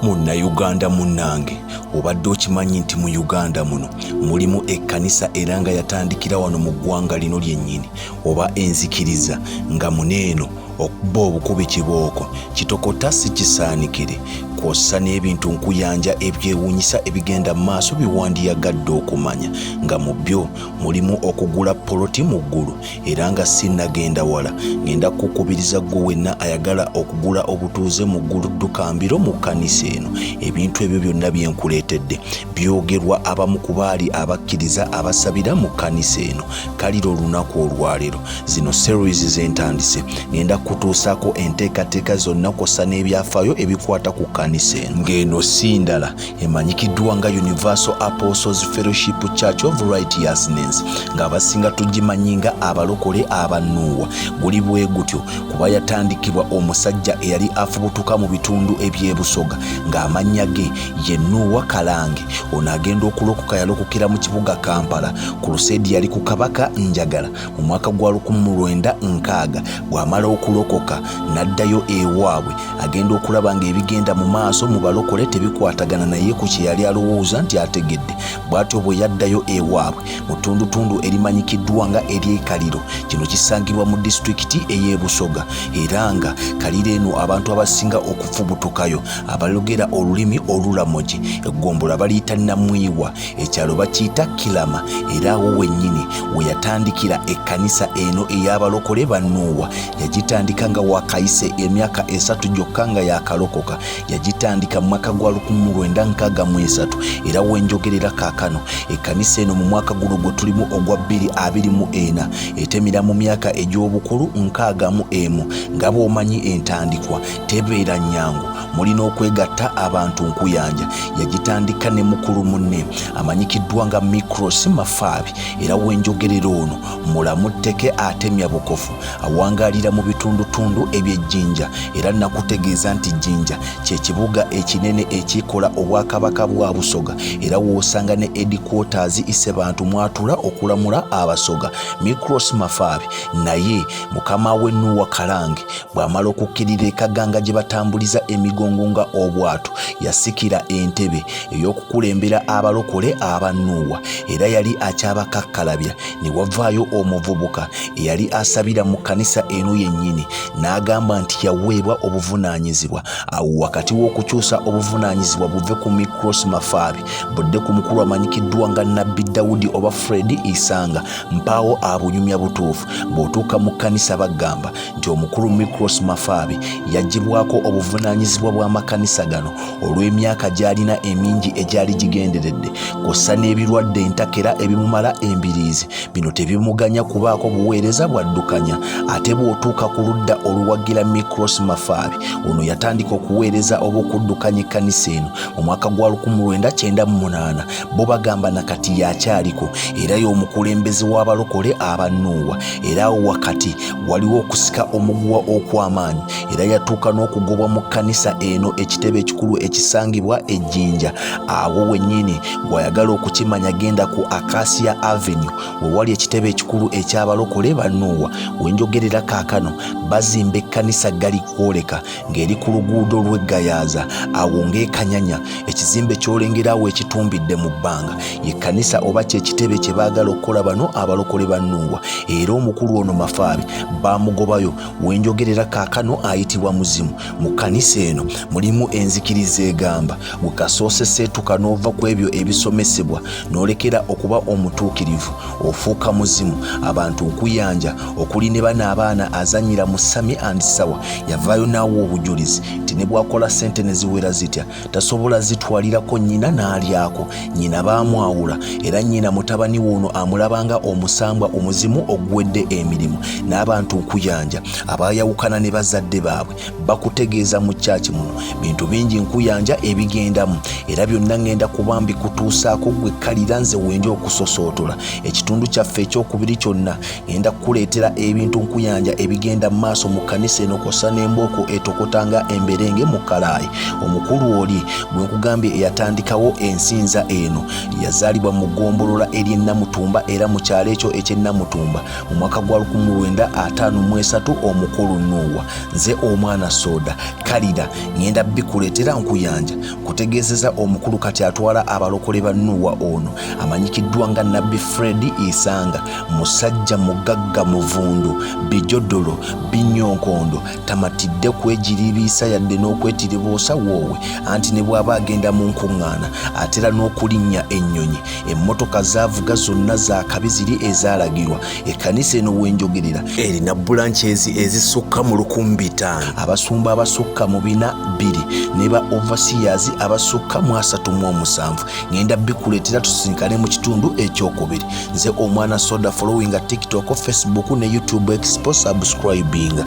Munnayuganda munnange, obadde okimanyi nti mu Uganda muno mulimu ekkanisa era nga yatandikira wano mu ggwanga lino lyennyini oba enzikiriza nga muneeno okuba obukubi kibooko kitokota si kisaanikire kw'ossa n'ebintu nkuyanja ebyewuunyisa ebigenda mu maaso bye wandiyagadde okumanya nga mu byo mulimu okugula poloti mu ggulu era nga sinnagenda wala ngenda kukukubiriza ggwe wenna ayagala okugula obutuuze mu ggulu dduka mbiro mu kkanisa eno. Ebintu ebyo byonna bye nkuleetedde byogerwa abamu ku baali abakkiriza abasabira mu kkanisa eno. Kalira olunaku olwaleero zino series ze ntandise ngenda kukutuusaako enteekateeka zonna kw'ossa n'ebyafaayo ebikwata ku kkanisa eno ng'eno si ndala emanyikiddwa nga Universal Apostles Fellowship Church of Righteousness ng'abasinga tugimanyi nga abalokole abanuuwa. Guli bwe gutyo kuba yatandikibwa omusajja eyali afubutuka mu bitundu eby'ebusoga ng'amannya ge ye Nuuwa Kalange. Ono agenda okulokoka yalokokera mu kibuga Kampala ku luseedi yali ku Kabaka Njagala mu mwaka gwa 1960. Bw'amala okulokoka n'addayo ewaabwe agenda okulaba ng'ebigenda mu maaso mu balokole tebikwatagana naye ku kye yali alowooza nti ategedde. Bw'atyo bwe yaddayo ewaabwe mu ttundutundu erimanyikiddwa nga ery'e Kaliro. Kino kisangibwa mu disitulikiti ey'e Busoga era nga Kaliro eno abantu abasinga okufubutukayo abalogera olulimi Olulamogi. Eggombolola baliyita Namwiwa, ekyalo bakiyita Kilama era awo wennyini we yatandikira ekkanisa eno ey'abalokole ba Nuuwa. Yagitandika nga wakayise emyaka 3 gyokka nga yakalokoka. Yagitandika mu mwaka gwa 1963 era wenjogerera kaakano ekkanisa eno mu mwaka guno gwe tulimu ogwa 2024 etemera mu myaka egy'obukulu 61. Nga bw'omanyi entandikwa tebeera nnyangu, mulina okwegatta abantu nkuyanja. Yagitandika ne mukulu munne amanyikiddwa nga Micros Mafaabi era wenjogerera ono mulamu tteke atemya bukofu, awangaalira mu bitundutundu eby'e Jjinja era nakutegeeza nti Jjinja kye kibuga ekinene ekikola obwakabaka bwa Busoga era w'osanga ne headquarters Isebantu mwatula okulamula Abasoga. Micros Mafaabi naye mukama we Nuuwa Kalange bw'amala okukkirira e Kaganga gye batambuliza emigongo nga obwato, yasikira entebe ey'okukulembera abalokole aba Nuuwa era yali akyabakakkalabya ne wavaayo omuvubuka eyali asabira mu kkanisa eno yennyini n'agamba nti yaweebwa obuvunaanyizibwa. Awo wakati w'okukyusa obuvunaanyizibwa buve ku Micros Mafaabi budde ku mukulu amanyikiddwa nga Nabbi Dawudi oba Fred Isanga, mpaawo abunyumya butuufu. Bw'otuuka mu kkanisa bagamba nti omukulu Micros Mafaabi yaggyibwako obuvunaanyizibwa bw'amakanisa gano olw'emyaka gy'alina emingi egyali gigenderedde kw'ossa n'ebirwadde entakera ebimumala embiriizi. Bino tebimuganya kubaako buweereza bw'addukanya. Ate bw'otuuka ku ludda oluwagira Micros Mafaabi, ono yatandika okuweereza oba okuddukanya ekkanisa eno mu mwaka gwa 1998. Bo bagamba na kati y'akyaliko era y'omukulembeze w'abalokole aba Nuuwa era awo wakati waliwo okusika omuguwa okw'amaanyi era yatuuka n'okugobwa mu kkanisa eno ekitebe ekikulu ekisangibwa e Jjinja. Awo wennyini gw'ayagala okukimanya genda ku Acacia Avenue we wali ekitebe ekikulu eky'abalokole ba Nuuwa. We njogerera kaakano bazimba ekkanisa Galikwoleka ng'eri ku luguudo lw'e Gayaza awo ng'ekanyanya. Ekizimbe ky'olengera awo ekitumbidde mu bbanga ye kkanisa oba ky'ekitebe kye baagala okukola bano abalokole ba Nuuwa era omukulu ono Mafaabi baamugobayo. We njogerera kaakano ayitibwa Muzimu. Mu kkanisa eno mulimu enzikiriza egamba gwe kasoose seetuka n'ova ku ebyo ebisomesebwa n'olekera okuba omutuukirivu ofuuka muzimu. Abantu nkuyanja okuli ne bano abaana azannyira mu Sami and Sawa yavaayo n'awa obujulizi nti ne bw'akola ssente ne ziwera zitya tasobola zitwalirako nnyina n'alyako. Nnyina baamwawula era nnyina mutabani we ono amulabanga omusambwa omuzimu oguwedde emirimu. N'abantu nkuyanja abaayawukana ne bazadde baabwe bakutegeeza mu kyaki muno bintu bingi nkuyanja ebigendamu era byonna ŋŋenda kuba mbikutuusaako gwe kkalira nze wenja okusosootola ekitundu kyaffe ekyokubiri kyonna ŋŋenda kukuleetera ebintu nkuyanja ebigenda mu maaso. maaso mu kkanisa eno kw'ossa n'embooko etokota nga emberenge mu kkalaayi. Omukulu oli gwe nkugambye eyatandikawo ensinza eno yazaalibwa mu ggombolola ery'e Namutumba era mu kyalo ekyo eky'e Namutumba mu mwaka gwa 1953. Omukulu Nuuwa, nze omwana soda kalira ŋŋenda bikuleetera nkuyanja kutegeezeza omukulu kati atwala abalokole ba Nuuwa ono amanyikiddwa nga Nabbi Fred Isanga, musajja mugagga muvundu bijodolo binyonkondo, tamatidde kwegiribiisa yadde n'okwetiriboosa woowe, anti ne bw'aba agenda mu nkuŋŋaana atera n'okulinnya ennyonyi. Emmotoka zaavuga zonna za kabi ziri ezaalagirwa. Ekkanisa eno wenjogerera erina bulankyezi ezisukka mu 5000, abasumba abasukka mu 420 ne ba overseers abasukka mu 37. Ŋŋenda bikuleetera, tusisinkane mu kitundu ekyokubiri. Nze omwana soda. Followinga TikTok, Facebook ne YouTube Expo, subscribing.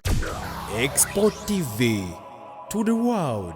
Expo TV to the world.